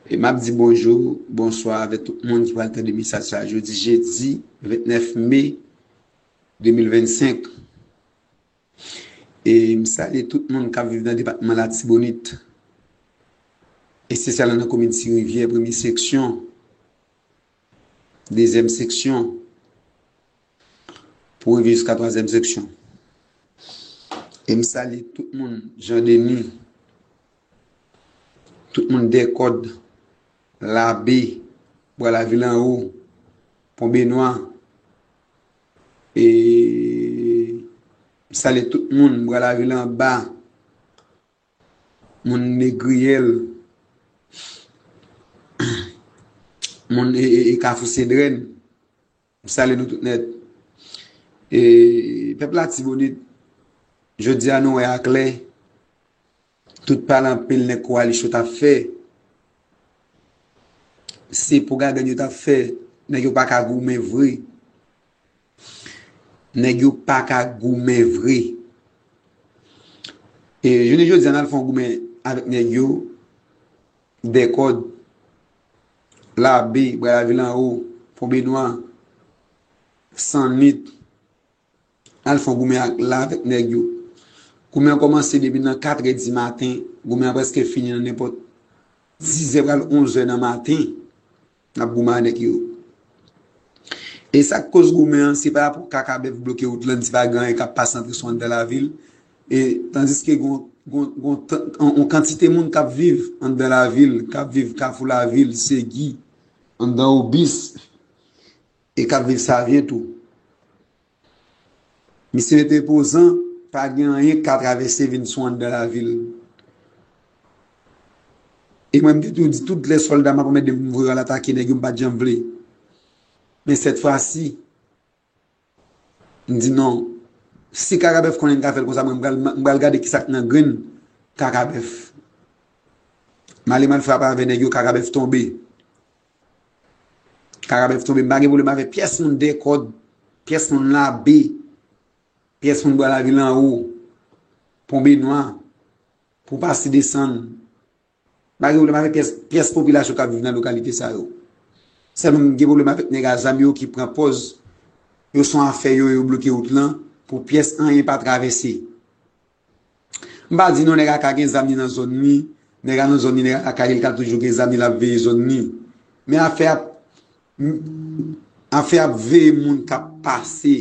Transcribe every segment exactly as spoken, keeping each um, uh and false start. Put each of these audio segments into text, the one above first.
E m ap di bonjou, bonswa avèk tout moun ki pral tande mesaj sa a jodi jedi vennèf me de mil vennsenk. E m salye tout moun k ap viv nan depatman Latibonit, espesyalman nan komin Ti Rivyè, premye seksyon, dezyèm seksyon, pou rive jiska twazyèm seksyon. E m salye tout moun, Jan Deni, tout moun Dèkòd, Labe, Bwa Lavil Anwo, Pon Benwa. E m salye tout moun, Bwa Lavil Anba, moun Negriyèl, moun e, e, e Kafou Sedrèn. M salye nou tout nèt. E, pèp Latibonit, jodi a nou wè a klè, tout pale anpil nèg Kowalicho t ap fè, se pwopagann yo t ap fè, nèg yo pa ka goumen vre. Nèg yo pa ka goumen vre. E jounen jodi a, n al fè yon goumen avèk nèg yo, Dèkòd, Labe, Bwa Lavil Anwo, Pon Benwa, Sannit, al fè yon goumen ak, la avèk nèg yo. Goumen an kòmanse depi nan katrè di maten, goumen an prèske fini nan nenpòt dizè pral onzè nan maten. N ap goumen ak nèg yo. E sa k koz goumen an, se pa rapò Kakabèf bloke wout lan, se pa gen anyen k ap pase antre sou anndan lavil. E tandiske gon, gon, gon, tan- on, on kantite moun k ap viv anndan lavil, k ap viv Kafou Lavil, Segi, anndan Obis, e k ap viv Savyen tou. Misye rete pozan, pa gen anyen k ka travèse vin sou anndan lavil. E mwen, m te toujou di tout lè sòlda m ap anmède m, m voye al atake nèg yo, m pa t janm vle. Men sèt fwa si, m di non. Si Kakabèf konnen m ka fè l konsa, mwen, m pral, m pral gade ki sa k nan grenn Kakabèf. Male mal frape avè nèg yo, Kakabèf tonbe. Kakabèf tonbe. M pa gen pwoblèm avè pyès moun Dèkòd, pyès moun Labe, pyès moun Bwa Lavil Anwo, Pon Benwa, pou pase desann. M pa gen pwoblèm avè pyès, pyès popilasyon k ap viv nan lokalite sa yo. Sèlman m gen pwoblèm avèk nèg a zam yo ki pran pòz yo se yon afè yo, yo bloke wout lan pou pyès anyen pa travèse. M pa di non, nèg a ka gen zam li nan zòn li, nèg a nan zòn li, nèg a lakay li, li ka toujou gen zam li, l ap veye zòn li. Men afè ap, afè ap veye moun k ap pase,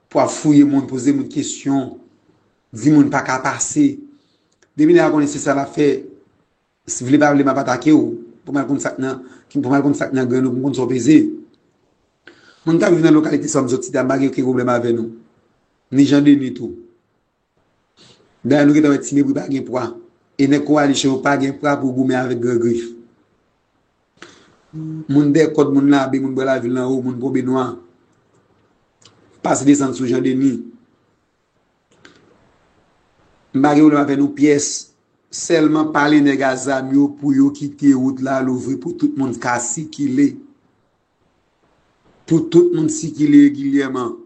pou ap fouye moun, poze moun kesyon, di moun pa ka pase. Depi nèg a konnen se sa l ap fè, si vle pa vle, m ap atake w, pou m al konn sa k nan, pou m al konn sa k nan grenn ou, pou m konn sa w peze. Moun k ap viv nan lokalite sa m sot site a, m pa gen okenn pwoblèm avè nou. Ni Jan Deni tou. Dayè, nou gentan wè Ti Mepri pa gen pwa. E nèg Kowalicho yo pa gen pwa pou goumen avèk Gran Grif. Moun Dèkòd, moun Labe, moun Bwa Lavil Anwo, moun Pon Benwa, pase desann sou Jan Deni. M pa gen pwoblèm avè nou pyès. Sèlman pale nèg a zam yo pou yo kite wout la louvri pou tout moun ka sikile. Pou tout moun sikile regilyèman.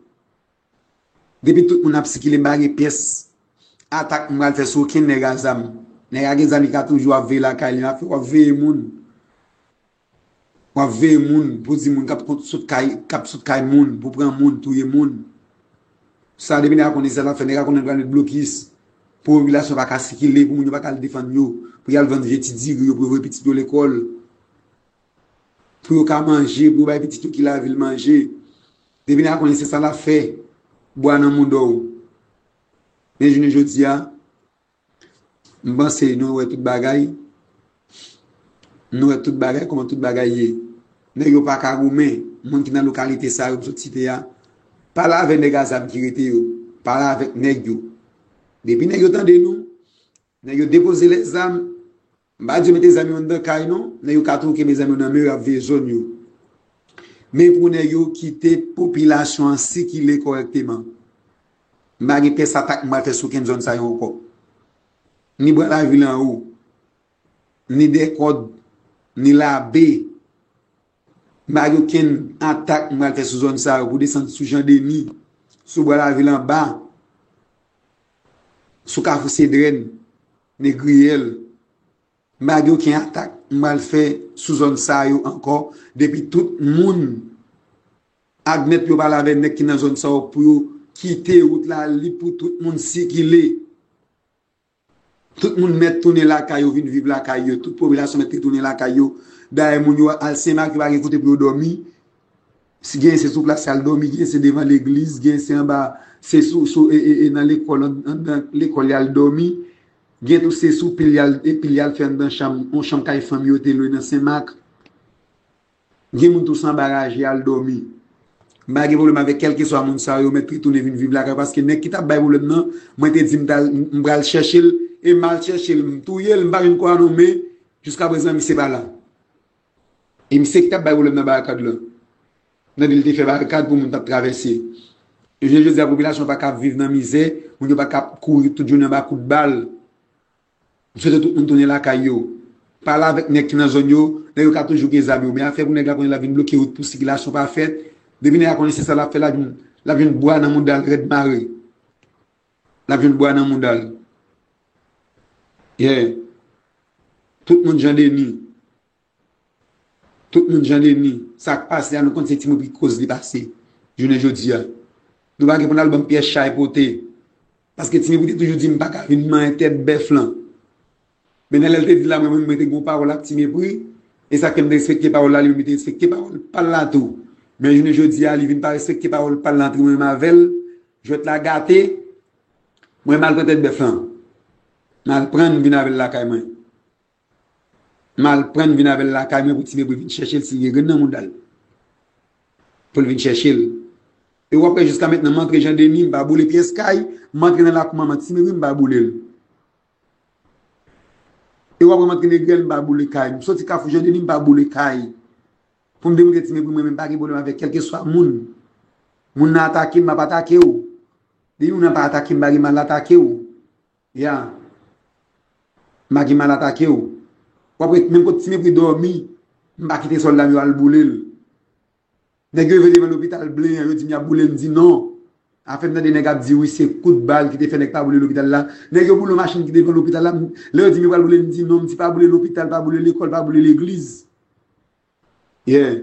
Depi tout moun ap sikile, m pa gen pyès atak m pral fè sou okenn nèg a zam. Nèg a gen zam, li ka toujou ap veye lakay li, l ap fè w ap veye moun. W ap veye moun pou di moun k ap kont sot kay, k ap sot kay moun, pou pran moun, touye moun. Sa depi nèg a konnen se sa l ap fè, nèg a konnen l pral met blokis pou popilasyon pa ka sikile, pou moun yo pa ka al defann yo, pou y al vann vye ti diri yo, pou yo voye pitit yo lekòl, pou yo ka manje, pou yo bay pitit yo ki lavil manje. Depi nèg a konnen se sa l ap fè, bwa nan mouda w. Men jounen jodi a, m panse nou wè tout bagay. Nou wè tout bagay, kòman tout bagay ye. Nèg yo pa ka goumen. Moun ki nan lokalite sa yo m sot site a, pale avè nèg a zam ki rete yo. Pale avèk nèg yo. Depi nèg yo tande nou, nèg yo depoze lèzam. M pa di yo mete zam yo anndan kay non, nèg yo ka toujou kenbe zam yo nan men yo, y ap veye zòn yo. Men pou nèg yo kite popilasyon an sikile kòrèkteman. M pa gen pyès atak m pral fè sou okenn zòn sa yo ankò. Ni Bwa Lavil Anwo, ni Dèkòd, ni Labe. M pa gen okenn atak m pral fè sou zòn sa yo pou desann sou Jan Deni, sou Bwa Lavil Anba, sou Kafou Sedrèn, Negriyèl. M pa gen okenn atak m pral fè sou zòn sa yo ankò. Depi tout moun admèt yo pale avè nèg ki nan zòn sa yo pou yo kite wout la lib pou tout moun sikile. Tout moun mèt tounen lakay yo, vin viv lakay yo. Tout popilasyon mèt retounen lakay yo. Dayè moun yo al Senmak, yo pa gen kote pou yo dòmi. Si gen se sou plas y al dòmi, gen se devan legliz, gen se anba, se sou, sou e, e, e nan lekòl, an- anndan lekòl y al dòmi. Gen tou se sou pil y al, e pil y al fè anndan chanm, yon chanm kay fanmi yo te lwe nan Senmak. Gen moun tou se anba raje y al dòmi. M pa gen pwoblèm avèk kèlkeswa moun sa yo, yo mèt retounen vin viv lakay yo, paske nèg ki t ap bay pwoblèm nan, mwen te di m t al, m pral chèche l, e m al chèche l, m touye l, m pa jwenn kò a non, men jiskaprezan misye pa la. E misye ki t ap bay pwoblèm nan barikad lan. Nan li l te fè barikad pou moun t ap travèse. E jounen jodi a, popilasyon pa ka ap viv nan mizè, moun yo pa ka ap kouri tout jounen anba kout bal. M swete tout moun tounen lakay yo. Pale avèk nèg ki nan zòn yo, nèg yo ka toujou gen zam yo. Men afè pou nèg la konnen l ap vin bloke wout pou sikilasyon pa fèt. Depi nèg la konnen se sa l ap fè, l ap jwenn, l ap jwenn bwa nan mouda l rèd mare. L ap jwenn bwa nan mouda l. Yeah. Tout moun Jan Deni. Tout moun Jan Deni. Sa k pase a, nou konn se Ti Mepri ki koz li pase. Jounen jodi a. Nou pa gen pou n al ban m pyès chay pote. Paske Ti Mepri te toujou di m pa ka vin manyen tèt bèf lan. Men nan lè l te di la, mwen menm, mwen te gen yon pawòl ak Ti Mepri. E sa k fè m te respekte pawòl la, li menm li te respekte pawòl pa l la tou. Men jounen jodi a, li vin pa respekte pawòl pa l la antre mwen menm avè l. Jwèt la gate. Mwen m al pran tèt bèf lan. M al pran l, m vin avè l lakay mwen. M al pran l vin avè l lakay mwen pou Ti Mepri vin chèche l si l gen grenn nan mouda l. Pou l vin chèche l. E w ap wè jiska mentnan m antre Jan Deni, m pa boule pyès kay, m antre nan lakou manman Ti Mepri, m pa boule l. E w ap wè m antre Negrèl, m pa boule kay. M soti Kafou Jan Deni, m pa boule kay. Pou m demontre Ti Mepri, mwen menm pa gen pwoblèm avèk kèlkeswa moun. Moun nan atake m, m ap atake w. Depi moun nan pa atake m, m pa gen mal atake w. Ya. M pa gen mal atake w. W ap wè menm kote Ti Mepri dòmi, m pa kite sòlda m yo al boule l. Nèg yo rive devan lopital Blen an, yo di m y ap boule l, m di non. Afè m tande nèg ap di wi se kout bal ki te fè nèg pa boule lopital la. Nèg yo boule yon machin ki devan lopital la, m- lè yo di m yo pral boule l, m di non, m di pa boule lopital, pa boule lekòl, pa boule legliz. Yeah.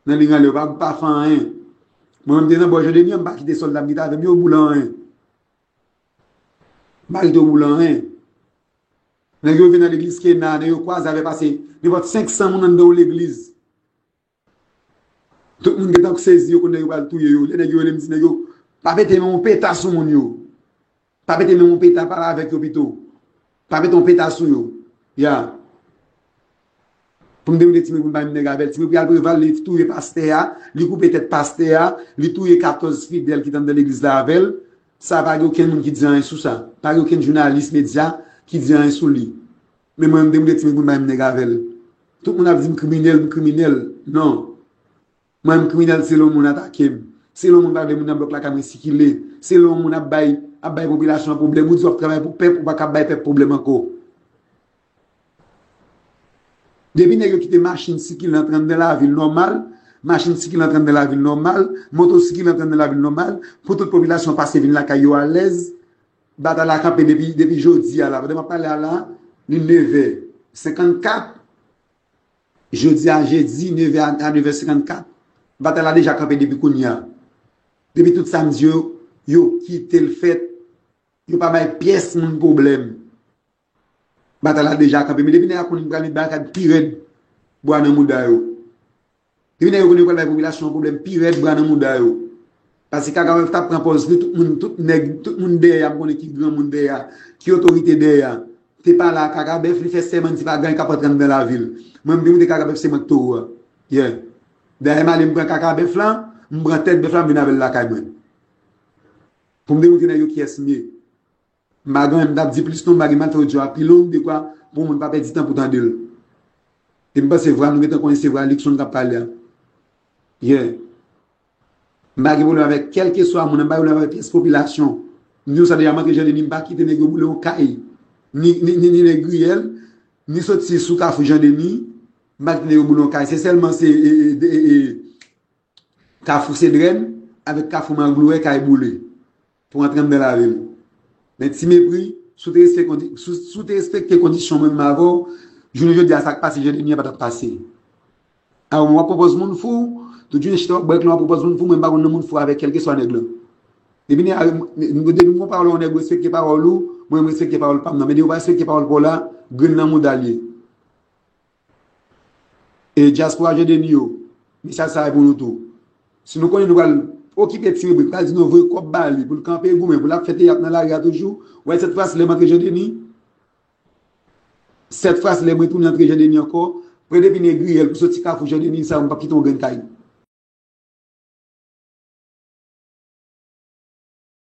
Nan li rale yo pa, pa fè anyen. Mwen menm te nan bò Jan Deni an, m pa kite sòlda m ki te avè m yo boule anyen. M pa kite yo boule anyen. Nèg yo rive nan legliz Kena, nèg yo kwaze avè pase nenpòt senk san moun anndan yon legliz. Tout moun gentan sezi, yo konn nèg yo pral touye yo. Lè nèg yo rele m di nèg yo, pa pete men yon peta sou moun yo. Pa pete men yon peta, pale avèk yo pito. Pa pete yon peta sou yo. Ya. Pou m demontre Ti Mepri m pa menm nèg avè l. Ti Mepri al Preval, li touye pastè a, li koupe tèt pastè a, li touye katòz fidèl ki t anndan legliz la avè l. Sa pa gen okenn moun ki di anyen sou sa. Pa gen okenn jounalis, medya ki di anyen sou li. Men mwen, m demontre Ti Mepri m pa menm nèg avè l. Tout moun ap di m kriminèl, m kriminèl. Non. Mwen menm kriminèl se lè yon moun atake m. Se lè yon moun pa vle moun nan blòk lakay mwen sikile. Se lè yon moun ap bay, ap bay popilasyon an pwoblèm. Ou di w ap travay pou pèp, ou pa ka bay pèp pwoblèm ankò. Depi nèg yo kite machin sikile antre anndan lavil nòmal, machin sikile antre anndan lavil nòmal, moto sikile antre anndan lavil nòmal, pou tout popilasyon pase vin lakay yo alèz, batay la kanpe depi, depi jodi a la. Pandan m ap pale a la, li nevè senkannkat. Jodi a jedi, nevè a, a nevè senkannkat. Batay la deja kanpe depi kounye a. Depi tout sa m di yo, yo kite l fèt. Yo pa bay pyès moun pwoblèm. Batay la deja kanpe. Men depi nèg la konnen m pral met barikad pi rèd, bwa nan mouda yo. Depi nèg yo konnen yo pral bay popilasyon an pwoblèm pi rèd, bwa nan mouda yo. Paske Kaka Bèf t ap pran pòz li, tout moun, tout nèg, tout moun dèyè a, m konnen ki granmoun dèyè a, ki otorite dèyè a. Te pale a Kaka Bèf, li fè sèman, li di pa gen anyen k ap rantre anndan lavil. Mwen, m demontre Kaka Bèf se mwen k towo a. Yeah. Dayè, m ale, m pran Kaka Bèf la, m pran tèt bèf la, m vin avè l lakay mwen. Pou m demontre nèg yo kiyès m ye. M pa gen anyen m t ap di plis non, m pa gen, m al fè odyo a pi long, dekwa pou moun pa pèdi tan pou tande l. E m panse vwa nou gentan konnen se vwa Luckson k ap pale a. Yeah. M pa gen pwoblèm avèk kèlkeswa moun, m pa gen pwoblèm avèk pyès popilasyon. M di nou sa deja, m antre Jan Deni, m pa kite nèg yo boule yon kay. Ni, ni, ni, ni Nèg Riyèl, ni soti sou Kafou Jan Deni, m pa kite nèg yo boule yon kay. Se sèlman se, e, e, e, e, Kafou Sedrèn avèk Kafou Manglou wè kay boule pou antre anndan lavil. Men Ti Mepri, si w te respekte kondi-, si, si w te respekte kondisyon mwen menm avè w, Jounen jodi a, sa k pase Jean Denis an pa t ap pase. Alò, mwen w ap pran pòz moun fou, tout jounen chita w ap bwè klè, w ap pran pòz moun fou, mwen m pa konn nan moun fou avèk kèlkeswa nèg lan. Depi ne, depi mwen pawòl yon nèg respekte pawòl ou, mwen m respekte pawòl pa m nan. Men depi w pa respekte pawòl pa w la, grenn nan mouda l ye. E dyaspora Jean Denis yo, mesaj sa a pou nou tou. Si nou konnen nou pral okipe Ti Rebri, pral di nou voye kòb ba li, pou l kanpe goumen, pou l ap fè teyat nan lari a toujou, w wè sèt fwa si lè m antre Jean Denis, sèt fwa si lè mwen tounen antre Jean Denis ankò, pran depi ne griyèl pou soti Kafou Jean Denis, sa yo m p ap kite yon grenn kay.